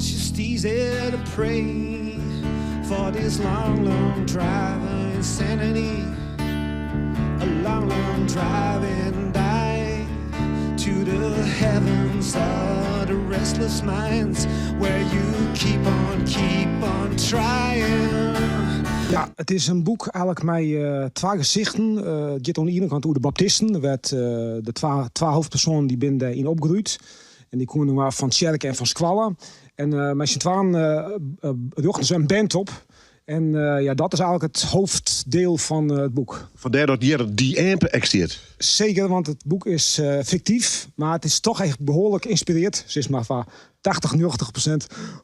It's just easy to pray for this long, long drive of insanity. A long, long drive and die to the heavens of the restless minds where you keep on, keep on trying. Ja, it is in boek eigenlik mei twa gesichten. It giet oan de iene kant oer de baptisten, wêr't de twa hoofdpersoanen dy binne dêr yn opgroeid. En dy koene inoar fan tsjerke en fan skoalle. En mei syn twaen rjochten se in band op. En ja, dat is eigenlik it hoofddeel fan it boek. Fandêr dat hjir Die Amp ek stiet. Seker, want it boek is fiktyf, mar it is toch echt behoarlik ynspirearre, sis mar foar 80, 90%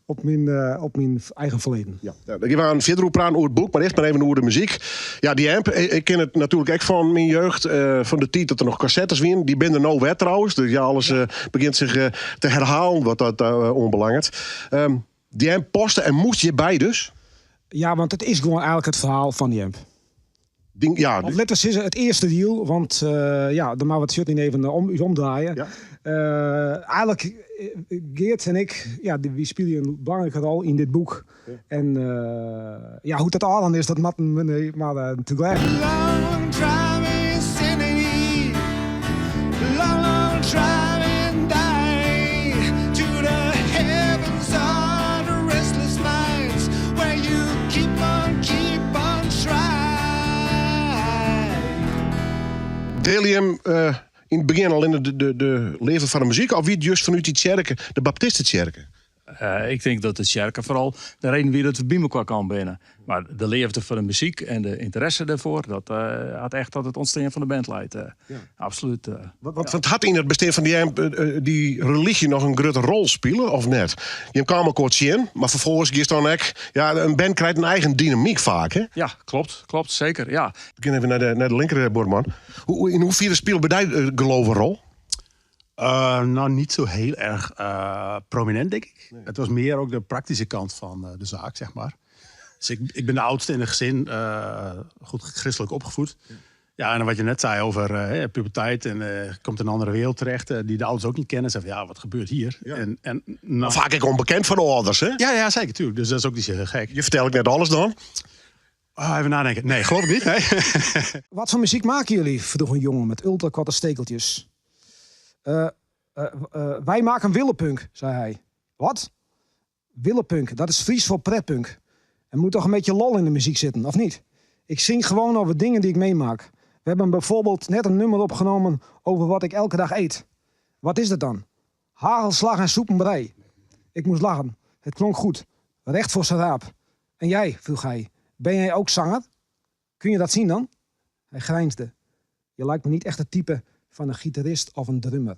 op myn eigen ferleden. Ja, dêr gean we fierder oer praten oer it boek, mar earst mar even oer de muzyk. Ja, Die Amp, ik ken it natuerlik ek fan myn jeugd, fan de tiid dat der noch kassettes wienen. Dy binne der no wer trouwens, dus ja, alles begjint sich te herhalen wat dat oanbelanget. Die Amp paste en moast hjirby dus? Ja, want it is gewoan eigenlik it ferhaal fan Die Amp. Ding, ja. Of litte we sizze it earste diel, want ja, dan moatte we it shirt yn even om, ús omdraaie. Ja. Eigenlik, Geart en ik, ja, wy spylje in belangrike rol yn dit boek. Ja. En ja, hoe't dat ôfrûn is, dat moatten we nee, mar te glêzen. Long drive insanity, long, long drive and die to the heavens of the restless minds where you keep on, keep on trying. Diele jim yn it begjin allinne de leafde foar de muzyk of wie it just fanút dy tsjerke, de Baptistetsjerke? Ik tink dat de tsjerke foaral de reden wie dat we by mekoar kaam binne. Mar de leafde foar de muzyk en de ynteresse dêrfoar, dat hat echt tot it ûntstean fan de band leid. Absolút. Want hat yn it bestean fan Die Amp dy religy noch in grutte rol spile of net? Jim kamen elkoar tsjin, mar ferfolgens giest dan ek, ja, in band krijt in eigen dynamyk faak, hè? Ja, klopt, klopt, seker, ja. We gean even nei de linkerbuorman. Yn hoefiere spile by dy geloof in rol? Nou, niet zo heel erg prominent, denk ik. Nee. Het was meer ook de praktische kant van de zaak, zeg maar. Dus ik ben de oudste in het gezin, goed christelijk opgevoed. Ja, en wat je net zei over puberteit en komt in een andere wereld terecht, die de ouders ook niet kennen. Ze van, ja, wat gebeurt hier? Ja. En nou Maar faak ek ûnbekend foar de âlders, hè? Ja, ja, zeker, tuurlijk. Dus dat is ook niet zo heel gek. Je fertel ik net alles dan? Oh, even nadenken. Nee, geloof ik niet. Nee. Wat voor muziek maken jullie? Vroeg een jongen met ultrakorte stekeltjes. Wij maken willepunk, zei hij. Wat? Willepunk, dat is Fries voor pretpunk. Er moet toch een beetje lol in de muziek zitten, of niet? Ik zing gewoon over dingen die ik meemaak. We hebben bijvoorbeeld net een nummer opgenomen over wat ik elke dag eet. Wat is dat dan? Hagelslag en soepenbrei. Ik moest lachen. Het klonk goed. Recht voor zijn raap. En jij, vroeg hij, ben jij ook zanger? Kun je dat zien dan? Hij grijnsde. Je lijkt me niet echt het type van een gitarist of een drummer.